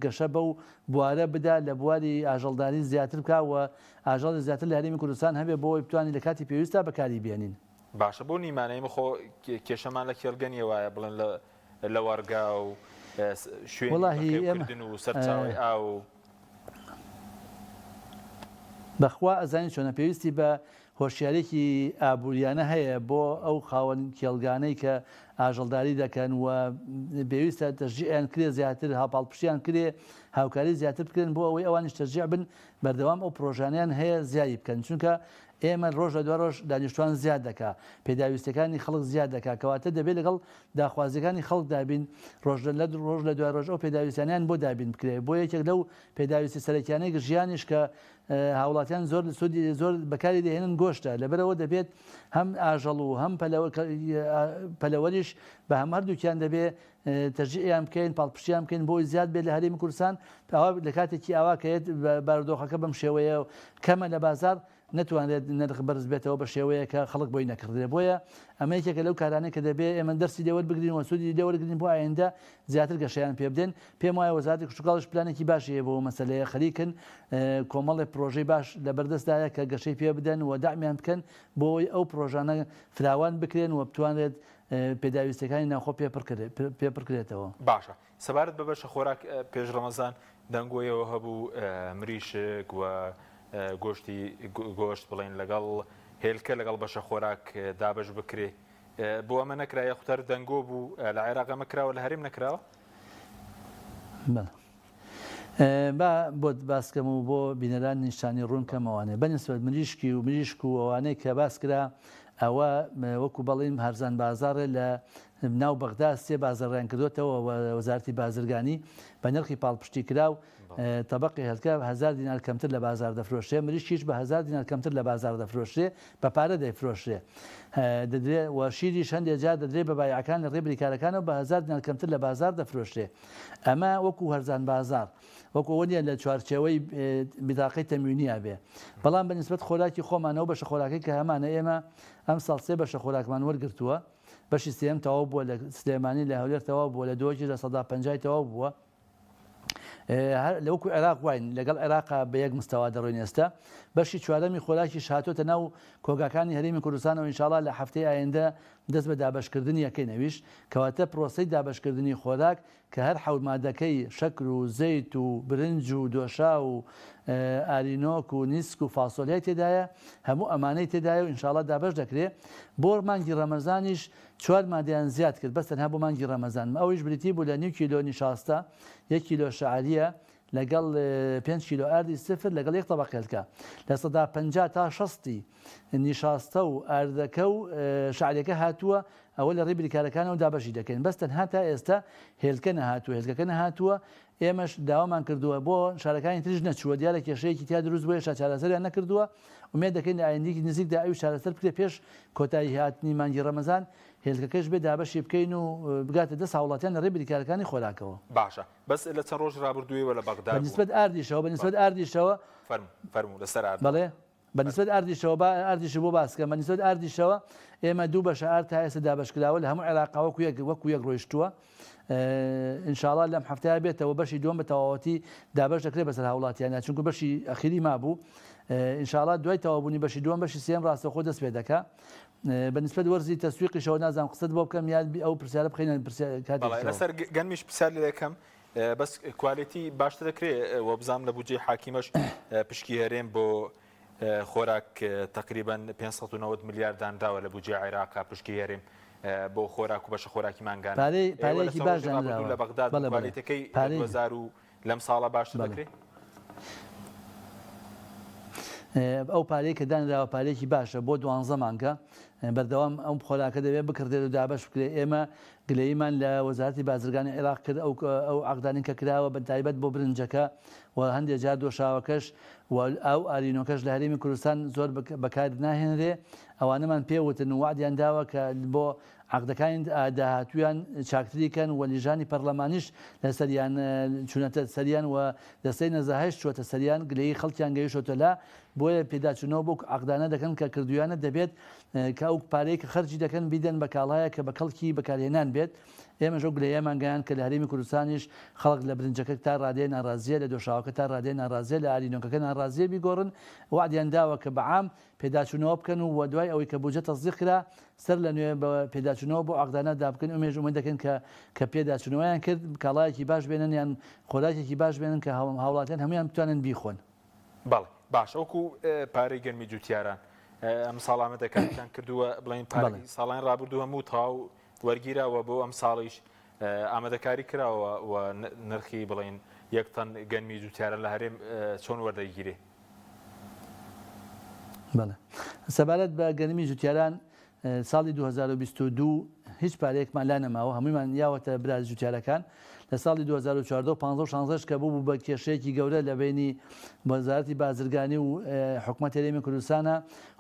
گەشە بەو بوارە بدا لە بواری ئاژەڵداری زیاتر بکا و ئاژەڵی زیاتر لە هەرێمی کوردستان هەبێ بۆ ئەوەی بتوانین لە کاتی پێویستا بەکاری بێنین. باشە بۆ نیمانە ئێمە خۆ کێشەمان لە کێڵگە نییە وایە بڵێن لە لەوەڕگا و شوێنی وەڵاهی ئێمە بەخێوکردن و سەرچاوەی ئاو و. بەخوا ئەزانی چۆنە پێویستی بە هۆشیاریەکی ئابوریانە هەیە بۆ ئەو خاوەن کێڵگانەی کە ئاژەڵداری دەکەن و پێویستە تەشجیعیان کرێ زیاتر هاوپاڵپشتیان کرێ هاوکاری زیاتر بکرێن بۆ ئەوەی ئەوانیش تەشجیع بن بەردەوام ئەو پرۆژانەیان هەیە زیادی بکەن چونکە ئێمە ڕۆژ لە دوا ڕۆژ دانیشتوان زیاد دەکا پێداویستیەکانی خەڵک زیاد دەکا کەواتە دەبێت لەگەڵ داخوازیەکانی خەڵک دابین ڕۆژ لە ڕۆژ لە دوای ڕۆژ ئەو پێداویستیانەیان بۆ دابین بکرێ بۆ یەکێک لەو پێداویستی سەرەکیانەی ژیانیش کە هاوڵاتیان زۆر سوودی زۆر بەکاری دەهێنن گۆشتە، لەبەرئەوە دەبێت هەم ئاژەڵ و هەم پەلەوەریش بە هەم هەردووکیان دەبێ تەشجیعیان بکەین پاڵپشتیان بکەین بۆی زیاد بێت لە هەرێمی کوردستان ئەوە لە کاتێکی ئاوا کە یەت بارودۆخەکە بەم شێوەیە کەمە لە بازاڕ نەتوانرێت نرخ بەرز بێتەوە بە شێوەیەک کە خەڵک بۆی نەکڕدرێت بۆیە ئەمە یەکێکە لەو کارانەی کە دەبێ ئێمە دەرسی لێ وەربگرین و سوودی لێ وەرگرین بۆ ئایندە زیاتر گەشەیان پێ بدەین پێم وایە وەزارەتی کشتوکاڵیش پلانێکی باشی هەیە بۆ ئەو مەسەلەیە خەریکن کۆمەڵێک پرۆژەی باش لەبەردەستدایە کە گەشەی پێ بدەن و دەعمیان بکەن بۆ ئەوەی ئەو پرۆژانە فراوان بکرێن و بتوانرێت پێداویستیەکانی ناوخۆ پێ پڕکرێتەوە. باشە سەبارەت بە بەشە خۆراک پێش ڕەمەزان دەنگۆی ئەوە هەبوو مریشک و گۆشتی گۆشت بڵێن لەگەڵ هێلکە لەگەڵ بەشە خۆراک دابەش بکرێ بۆ ئەمە نەکرا یاخود هەر دەنگۆ بوو لە عێراق ئەمە کراوە لە هەرێم نەکراوە؟ بەڵێ با بۆت باس کەم و بۆ بینەران نیشانی ڕوون کەمەوانێ بەنسبەت مریشکی و مریشک و ئەوانەی کە باس کرا ئەوە وەکو بەڵیم هەرزان بازاڕێ لە ناو بەغدا سێ بازاڕیان کردوێتەوە وەزارەتی بازرگانی بە نرخی پاڵپشتی کراو تەبەقی هێلکە هەزار دینار کەمتر لە بازار دەفرۆشرێ، مریشکیش بە هەزار دینار کەمتر لە بازار دەفرۆشرێ، بە پارە دەیفرۆشرێ دەدرێ و شیریش هەندێ جار دەدرێ بە بایعەکان لە ڕێی بریکارەکانەوە بە هەزار دینار کەمتر لە بازار دەفرۆشرێ. ئەمە وەکو هەرزان بازار وەکو ئەوە نییە لە چوارچێوەی بیتاقەی تەموینییا بێ. بەڵام بە نیسبەت خۆراکی خۆمانەوە بەشە خۆراکەی کە هەمانە ئێمە ئەمساڵ سێ بەشە خۆراکمان وەرگرتووە، بەشی سێیەم تەواو بووە لە سلێمانی، لە هەولێر تەواو بووە، لە دهۆکیش 50% تەواو بووە. لە وەکو عێراق واین لەگەڵ عێراقا بە یەک مستەوا دەڕۆین ئێستا بەشی چوارەمی خۆراکیش هاتۆتە ناو کۆگاکانی هەرێمی کوردستانەوە ئینشاڵا لە هەفتەی ئایندە دەست بە دابەشکردنی یەکەین ئەویش کەواتە پرۆسەی دابەشکردنی خۆراک کە هەر حەوت مادەکەی شەکر و زەیت و برنج و دۆشاو و ئارینۆک و نیسک و فاسۆلیای تێدایە هەموو ئەمانەی تێدایە و ئینشاڵا دابەش دەکرێ بۆ مانگی ڕەمەزانیش چوار مادەیان زیاد کرد بەس تەنها بۆ مانگی ڕەمەزان ئەویش بریتی بوو لە نیو کیلۆ نیشاستە، یەک کیلۆ شەعریە لەگەڵ پێنج کیلۆ ئاردی سفر لەگەڵ یەک تەبەق هێلکە. 50% تا شەستی. نیشاستە و ئاردەکە و شەعریەکە هاتووە ئەوە لە ڕێی بریکارەکانەوە دابەشی دەکەین بەس تەنها تا ئێستا هێلکە نەهاتووە هێلکەکە نەهاتووە ئێمەش داوامان کردووە بۆ شارەکانی تریش نەچووە دیارە کێشەیەکی تیا دروست بووە هێشتا چارەسەریان نەکردووە ئومێد دەکەین لە ئایندەیەکی نزیکدا ئەویش چارەسەر بکرێت پێش کۆتایی هاتنی مانگی ڕەمەزان هێلکەکەش بێ دابەشی بکەین و بگاتە دەست هاوڵاتیان لە ڕێی بریکارەکانی خۆراکەوە. باشە بەس لە چەند ڕۆژی ڕابردوو ئێوە لە بەغدا بە بوون. نیسبەت ئاردیشەوە بە نیسبەت ئاردیشەوە. فەرموو فەرموو لەسەر ئارد. بەڵێ بە نیسبەت ئاردیشەوە با ئاردیشت بۆ باس کەم بە نیسبەت ئاردیشەوە ئێمە دوو بەشە ئارد تا ئێستا دابەش کراوە لە هەموو عێراقا وەکو یەک وەکو یەک ڕۆیشتووە ئینشاڵا لەم هەفتەیە بێتەوە بەشی دووەم بە تەواوەتی دابەش دەکرێت بەسەر هاوڵاتیانە چونکە بەشی ئەخیری مابوو ئینشاڵا دوای تەواوبوونی بەشی دووەم بەشی سێم ڕاستەوخۆ دەست پێ دەکا بە نسبەت وەرزی تەسویقیشەوە نازانم قسەت بۆ بکەم یان ئەو پرسیارە بخەینە پرسیار کاتێکی بەڵێ ترەوە. لەسەر گەنمیش پرسیار لێ دەکەم بەس quality باشتر دەکرێ وەبزانم لە بودجەی حاکیمەش پشکی هەرێم بۆ خۆراک تقریبا 590 ملیار دانراوە لە بودجەی عێراقا پشکی هەرێم بۆ خۆراک و بەشە خۆراکی مانگانە پارەی ئێوە لە پارەیەکی چەند باش ڕۆژی ڕابردوو دانراوە لە بەغداد بەڵێ بەڵێ quality ەکەی لە پارەی 2000 و لەم ساڵە باشتر بەڵێ دەکرێ؟ ئەو پارەی کە دانراوە پارەیەکی باشە بۆ دوانزە مانگە بەردەوام ئەم خۆراکە دەبێت بکڕدرێت و دابەش بکرێت ئێمە گلەییمان لە وەزارەتی بازرگانی عێراق کرد ئەو ئەو عەقدانەی کە کراوە بە تایبەت بۆ برنجەکە و هەندێک جار دۆشاوەکەش و ئاو ئارینۆکەش لە هەرێمی کوردستان زۆر بەکار ناهێنرێ ئەوانەمان پێ وتن و وەعدیان داوە کە بۆ عەقدەکانی داهاتوویان چاکتری کەن و لیژانی پەرلەمانیش لەسەریان چوونەتە سەریان و دەستەی نەزاهەیش چووەتە سەریان گلەیی خەڵکیان گەیشتۆتە لا بۆیە پێداچوونەوە بەو عەقدانە دەکەن کە کردوویانە دەبێت کە ئەو پارەی کە خەرجی دەکەن بیدەن بە کاڵایەک کە بە کەڵکی بەکارهێنان بێت ئێمەش ئەو گلەییەمان گەیاند کە لە هەرێمی کوردستانیش خەڵک لە برنجەکە تا ڕادەیە ناڕازییە لە دۆشاوەکە تا ڕادەیە ناڕازییە لە ئارینۆکەکە ناڕازییە بیگۆڕن وەعدیان داوە کە بە عام پێداچوونەوە بکەن و دوای ئەوەی کە بودجە تەسدیق کرا سەر لە نوێ بە پێداچوونەوە بۆ عەقدانە دا بکەن ئومێش ئومێد دەکەین کە کە پێداچوونەوەیان کرد کاڵایەکی باش بێنن یان خۆراکێکی باش بێنن کە هاوڵاتیان هەموویان بتوانن بیخۆن. بەڵێ باشە وەکو پارەی گەرمی جوتیاران ئەم ساڵ ئامادەکاریتان کردووە بڵێن پارەی ساڵانی ڕابردوو هەموو تەواو وەرگیراوە بۆ ئەم ساڵیش ئامادەکاری کراوە و نرخی بڵێن یەک تەن گەنمی جوتیاران لە هەرێم چۆن وەردەگیرێ؟ بەڵێ سەبارەت بە گەنمی جوتیاران ساڵی 2022 هیچ پارەیەکمان لا نەماوە هەموویمان یاوەتە برا جوتیارەکان لە ساڵی 2014 و 15 و 16 کە بوو بە کێشەیەکی گەورە لە بینی وەزارەتی بازرگانی و حکومەت هەرێمی کوردستانە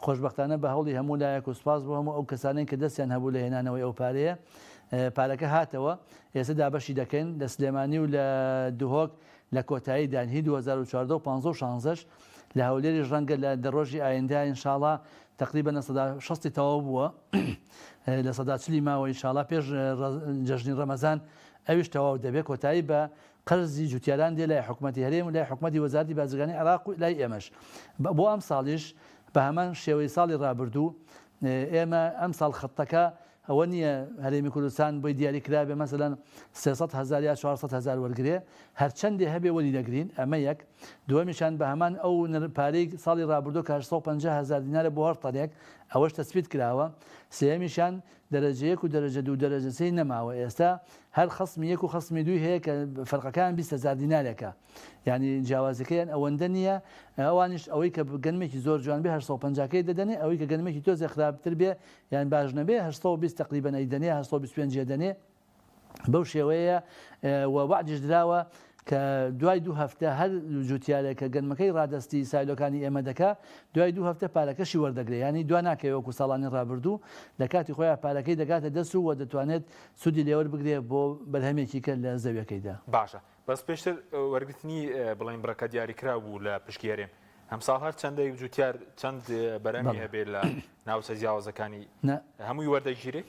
خۆشبەختانە بە هەوڵی هەموو لایەک و سوپاس بۆ هەموو ئەو کەسانەی کە دەستیان هەبوو لە هێنانەوەی ئەو پارەیە پارەکە هاتەوە ئێستا دابەشی دەکەین لە سلێمانی و لە دهۆک لە کۆتایی دان هی 2014 و 15 و 16 لە هەولێریش ڕەنگە لە دە ڕۆژی ئایندە ئینشاڵا تەقریبەن 60% ی تەواو بووە 40% ی ماوە ئینشاڵا پێش جەژنی ڕەمەزان ئەویش تەواو دەبێت کۆتایی بە قەرزی جوتیاران دێ لای حکومەتی هەرێم و لای حکومەتی وەزارەتی بازرگانی عێراق و لای ئێمەش بۆ ئەم ساڵیش بە هەمان شێوەی ساڵی ڕابردوو ئێمە ئەمساڵ خەتەکە ئەوە نییە هەرێمی کوردستان بۆی دیاری کرابێ مەسەلەن 300 هەزار یا 400 هەزار وەرگرێ هەرچەندێ هەبێ وەری دەگرین ئەمە یەک دووەمیشان بە هەمان ئەو پارەی ساڵی ڕابردوو کە 850 هەزار دینارە بۆ هەر تەنێک ئەوەش تەسبیت کراوە سێیەمیشان دەرەجە یەک و دەرەجە دوو دەرەجە سێی نەماوە ئێستا هەر خەسمی یەک و خەسمی دووی هەیە کە فەرقەکان 20 هەزار دینارێکە یانی جیاوازیەکەیان ئەوەندە نییە ئەوانیش ئەوەی کە گەنمێکی زۆر جوان بێ 850 کەی دەدەنێ ئەوەی کە گەنمێکی تۆزێ خراپتر بێ یان باش نەبێ 820 تقریبا ئەیدەنێ 825 ئەدەنێ بەو شێوەیە و وەعدیش دراوە کە دوای دوو هەفتە هەر جوتیارێک کە گەنمەکەی ڕادەستی سایلۆکانی ئێمە دەکا دوای دوو هەفتە پارەکەشی وەردەگرێ یانی دوا ناکەوێ وەکو ساڵانی ڕابردوو لە کاتی خۆیان پارەکەی دەگاتە دەست و دەتوانێت سوودی لێوەربگرێ بۆ بەرهەمێکی کە لە زەویەکەیدا. باشە بەس پێشتر وەرگرتنی بڵێین بڕەکە دیاریکراو بوو لە پشکی هەرێم ئەمساڵ هەر چەندێک جوتیار چەند بەرهەمی هەبێ لە ناوچە جیاوازەکانی هەمووی وەردەگیرێ؟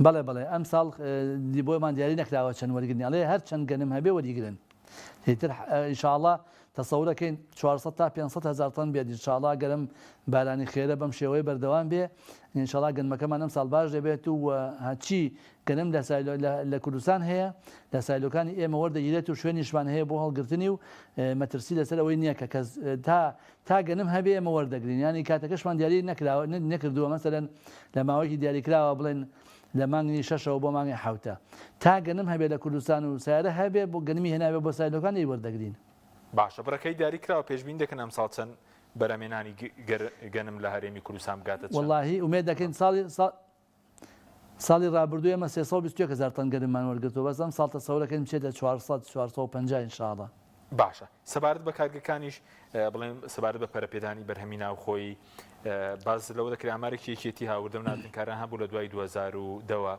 بەڵێ بەڵێ ئەم ساڵ بۆمان دیاری نەکراوە چەند وەرگنی ئەڵێ هەر چەند گەنم هەبێ وەریگرن ئیتر ئینشاءاللە تەسەورەکەین 400 تا 500 هەزار تەن بێت ئینشاءاللە گەرم بارانی خێرە بەم شێوەیە بەردەوام بێ ئینشاءاللە گەنمەکەمان ئەم ساڵ باش دەبێت و هەچی گەنم لە سایلۆ لە کوردستان هەیە لە سایلۆکانی ئێمە وەردەگیرێت و شوێنیشمان هەیە بۆ هەڵگرتنی و مەترسی لەسەر ئەوەی نییە کە کەس تا تا گەنم هەبێ ئێمە وەردەگرین یانی کاتەکەشمان دیاری نەکراوە نەکردووە مەسەلەن لە ماوەیەکی دیاریکراوە بڵێن لە مانگی شەشەوە بۆ مانگی حەوتە تا گەنم هەبێ لە کوردستان و سیارە هەبێ بۆ گەنمی هێناوێ بۆ سایلۆکان ی وەردەگرین. باشە بڕەکەی دیاری کراوە پێشبینی دەکەن ئەمساڵ چەند. بەرهەمێنانی گەنم لە هەرێمی کوردستان بگاتە چەند؟ وەڵاهی ئومێد دەکەین ساڵی ساڵی ڕابردوو ئێمە 321 هەزار تەن گەنممان وەرگرتووە بەس ئەم ساڵ تەسەورەکەین بچێتە 400 450 ان شاء اللە. باشە سەبارەت بە کارگەکانیش بڵێن سەبارەت بە پەرەپێدانی بەرهەمی ناوخۆیی باس لەوە دەکرێت ئامارێکی یەکێتی هاوردە و ناردنکاران هەبوو لە دوای 2010ەوە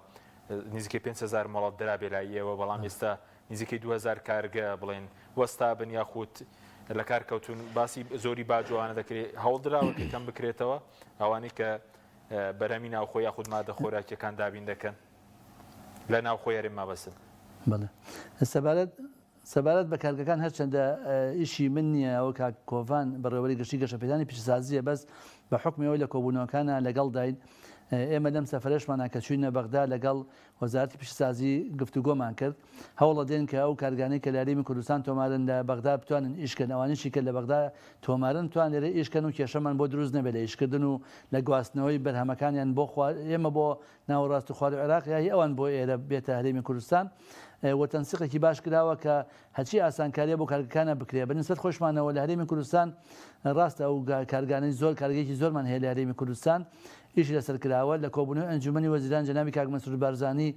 نزیکەی 5000 مۆڵەت درابێ لای ئێوە بەڵام ئێستا نزیکەی 2000 کارگە بڵێن وەستابن یاخود لە کار کەوتون باسی زۆری باج و ئەوانە دەکرێت هەوڵ دراوە کە کەم بکرێتەوە ئەوانەی کە بەرهەمی ناوخۆ یاخود مادە خۆراکیەکان دابین دەکەن لە ناوخۆی هەرێم مەبەستم. بەڵێ سەبارەت سەبارەت بە کارگەکان هەرچەندە ئیشی من نییە ئەوە کاک کۆڤان بەڕێوەبەری گشتی گەشەپێدانی پیشەسازییە بەس بە حوکمی ئەوەی لە کۆبوونەوەکانا لەگەڵداین ئێمە لەم سەفەرەشمانا کە چووینە بەغدا لەگەڵ وەزارەتی پیشەسازی گفتوگۆمان کرد هەوڵەدەین کە ئەو کارگانەی کە لە هەرێمی کوردستان تۆمارن لە بەغدا بتوانن ئیش کەن ئەوانیشی کە لە بەغدا تۆمارن بتوان لێرە ئیش کەن و کێشەمان بۆ دروست نەبێت لە ئیشکردن و لە گواستنەوەی بەرهەمەکانیان بۆ خوار ئێمە بۆ ناوەڕاست و خواروی عێراق یا هی ئەوان بۆ ئێرە بێتە هەرێمی کوردستان و تەنسیقێکی باش کراوە کە هەرچی ئاسانکاریە بۆ کارگەکانە بکرێ بە نسبەت خۆشمانەوە لە هەرێمی کوردستان ڕاستە ئەو کارگانەی زۆر کارگەیەکی زۆرمان هەیە لە هەرێمی کوردستان ئیشی لەسەر کراوە لە کۆبوونەوەی ئەنجومەنی وەزیران جەنابی کاک مەسرور بارزانی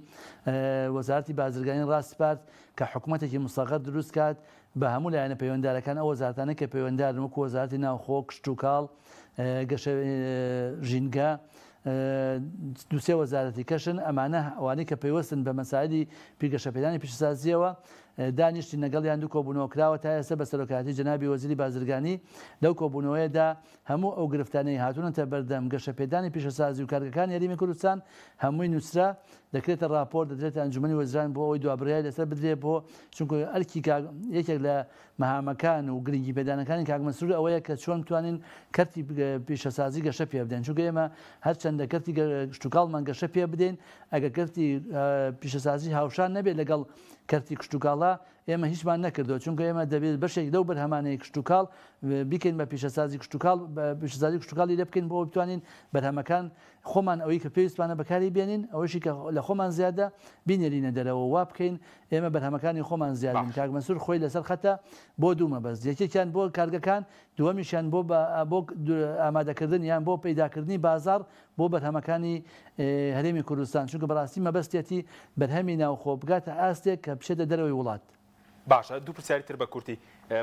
وەزارەتی بازرگانی ڕاسپارد کە حکومەتێکی موسەغەر دروست کات بە هەموو لایەنە پەیوەندارەکان ئەو وەزارەتانەی کە پەیوەندارن وەکو وەزارەتی ناوخۆ کشتوکاڵ گەشە ژینگە دوو سێ وەزارەتی کەشن، ئەمانە ئەوانەی کە پەیوەستن بە مەسایلی پیگەشەپێدانی پیشەسازییەوە، دانیشتین لەگەڵیان دوو کۆبوونەوە کراوە تا ئێستا بە سەرۆکایەتی جەنابی وەزیری بازرگانی، لەو کۆبوونەوەیەدا هەموو ئەو گرفتانەی هاتوونەتە بەردەم گەشەپێدانی پیشەسازی و کارگەکانی هەرێمی کوردستان هەمووی نووسرا، دەکرێتە ڕاپۆرت دەدرێتە ئەنجومەنی وەزیران بۆ ئەوەی دوابڕیاری لەسەر بدرێت بۆ چونکە ئەرکی یەکێک لە مەهامەکان و گرنگی پێدانەکانی کاک مەسرور ئەوەیە کە چۆن بتوانین کەرتی پیشەسازی گەشە پێ بدەین چونکە ئێمە هەرچەندە کەرتی کشتوکاڵمان گەشە پێ بدەین ئەگەر کەرتی پیشەسازی هاوشان نەبێت لەگەڵ کەرتی کشتوکاڵا ئێمە هیچمان نەکردووە چونکە ئێمە دەبێت بەشێک لەو بەرهەمانەی کشتوکاڵ بیکەین بە پیشەسازی کشتوکاڵ پیشەسازی کشتوکاڵی لێ بکەین بۆ بتوانین بەرهەمەکان خۆمان ئەوەی کە پێویستمانە بەکاری بێنین، ئەوەشی کە لە خۆمان زیادە بینێرینە دەرەوە، وا بکەین ئێمە بەرهەمەکانی خۆمان زیاد بن. کاک مەنسوور خۆی لەسەر خەتە بۆ دوو مەبەست، یەکێکیان بۆ کارگەکان، دووەمیشیان بۆ بۆ ئامادەکردن یان بۆ پەیداکردنی بازاڕ بۆ بەرهەمەکانی هەرێمی کوردستان، چونکە بەڕاستی مەبەستیەتی بەرهەمی ناوخۆ بگاتە ئاستێک کە بچێتە دەرەوەی وڵات. باشە دوو پرسیاری تر بە کورتی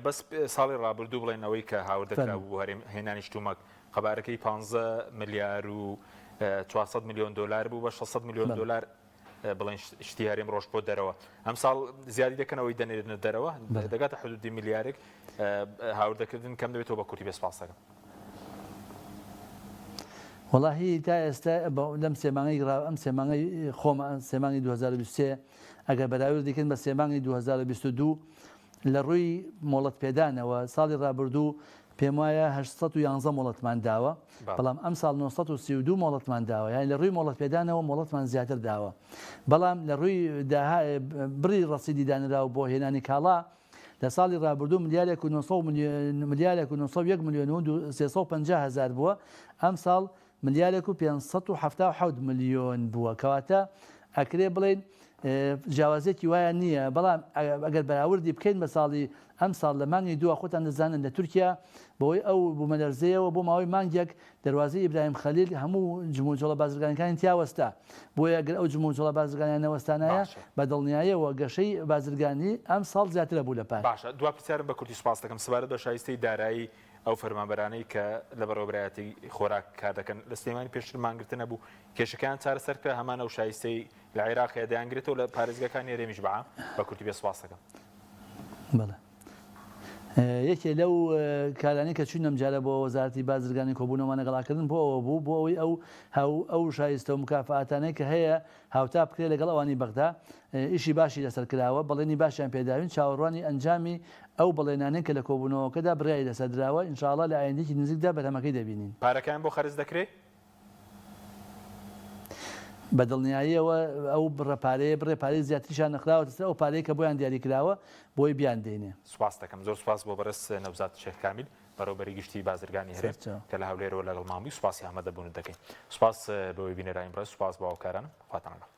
بەس ساڵی ڕابردوو بڵێن ئەوەی کە هاوردە کرابوو بۆ هەرێم هێنانی شتومەک قەبارەکەی 15 ملیار و 400 میلیۆن دلار بوو بە 600 میلیۆن دلار بڵێن شتی هەرێم ڕۆژ بۆ دەرەوە ئەم ساڵ زیادی دەکەنەوەی دەنێرنە دەرەوە دەگاتە حدودی ملیارێک هاوردەکردن کەم دەبێتەوە بە کورتی بێ سپاس دەکەم. وەڵاهی تا ئێستا لەم سێ مانگەی ئەم سێ مانگەی خۆمە سێ مانگی 2023 ئەگەر بەراوردی کەین بە سێ مانگی 2022 لە ڕووی مۆڵەت پێدانەوە ساڵی ڕابردوو پێموایە 811 مۆڵەتمان داوە بەڵام ئەم ساڵ 932 مۆڵەتمان داوە یانی لە ڕووی مۆڵەت پێدانەوە مۆڵەتمان زیاتر داوە بەڵام لە ڕووی بڕی ڕەسیدی دانراو بۆ هێنانی کاڵا لە ساڵی ڕابردوو ملیارێک و ملیارێک و 901 ملیۆن و 350 هەزار بووە ئەم ساڵ ملیارێک و 577 ملیۆن بووە کەواتە ئەکرێ بڵێین جیاوازیەکی وایان نییە بەڵام ئەگەر بەراوردی بکەین بە ساڵی ئەم ساڵ لە مانگی دووە خۆتان دەزانن لە تورکیا بەهۆی ئەو بوومەلەرزەیەوە بۆ ماوەی مانگێک دەروازەی ئیبراهیم خەلیل هەموو جموجۆڵە بازرگانیەکانی تیا وەستا بۆیە گەر ئەو جموجۆڵە بازرگانیان نەوەستانایە باشە. بە دڵنیایەوە گەشەی بازرگانی ئەم ساڵ زیاترە بوو لە پار. باشە دوا پرسیارم بە کورتی سوپاست دەکەم سەبارەت بە شایستەی دارایی ئەو فەرمانبەرانەی کە لە بەڕێوەبەرایەتی خۆراک کار دەکەن لە سلێمانی پێشتر مانگرتن هەبوو کێشەکەیان چارەسەر کرا هەمان ئەو شایستەی لە عێراق هەیە دەیانگرێتەوە لە پارێزگاکانی هەرێمیش بە عام بە کورتی بێ سوپاست دەکەم. بەڵێ یەکێ لەو کارانەی کە چوین ئەمجارە بۆ وەزارەتی بازرگانی کۆبوونەوەمان لەگەڵا کردن بۆ ئەوە بوو بۆ ئەوەی ئەو هاو ئەو شایستە و مکافاتانەی کە هەیە هاوتا بکرێت لەگەڵ ئەوانی بەغدا ئیشی باشی لەسەر کراوە بەڵێنی باشیان پێداوین چاوەڕوانی ئەنجامی ئەو بەڵێنانەین کە لە کۆبوونەوەکەدا بڕیاری لەسەر دراوە ان شاء اللە لە ئایندەیەکی نزیکدا بەرهەمەکەی دەبینین. پارەکەیان بۆ خەرج دەکرێ؟ بە دڵنیاییەوە ئەو بڕە پارەیە بڕێ پارەی زیاتریشیان نەخراوەتە سەر ئەو پارەیە کە بۆیان دیاری کراوە بۆی بیاندەینێ. سوپاست دەکەم. زۆر سوپاس بۆ بەڕێز نەوزاد شێخ کامیل بەڕێوەبەری گشتی بازرگانی هەرێم سەرچاو. کە لە هەولێرەوە لەگەڵمان بووی سوپاسی ئامادەبوونت دەکەین. سوپاس بۆ بینەرانی بەڕێز سوپاس بۆ هاوکارانم. خواتان لەگەڵ.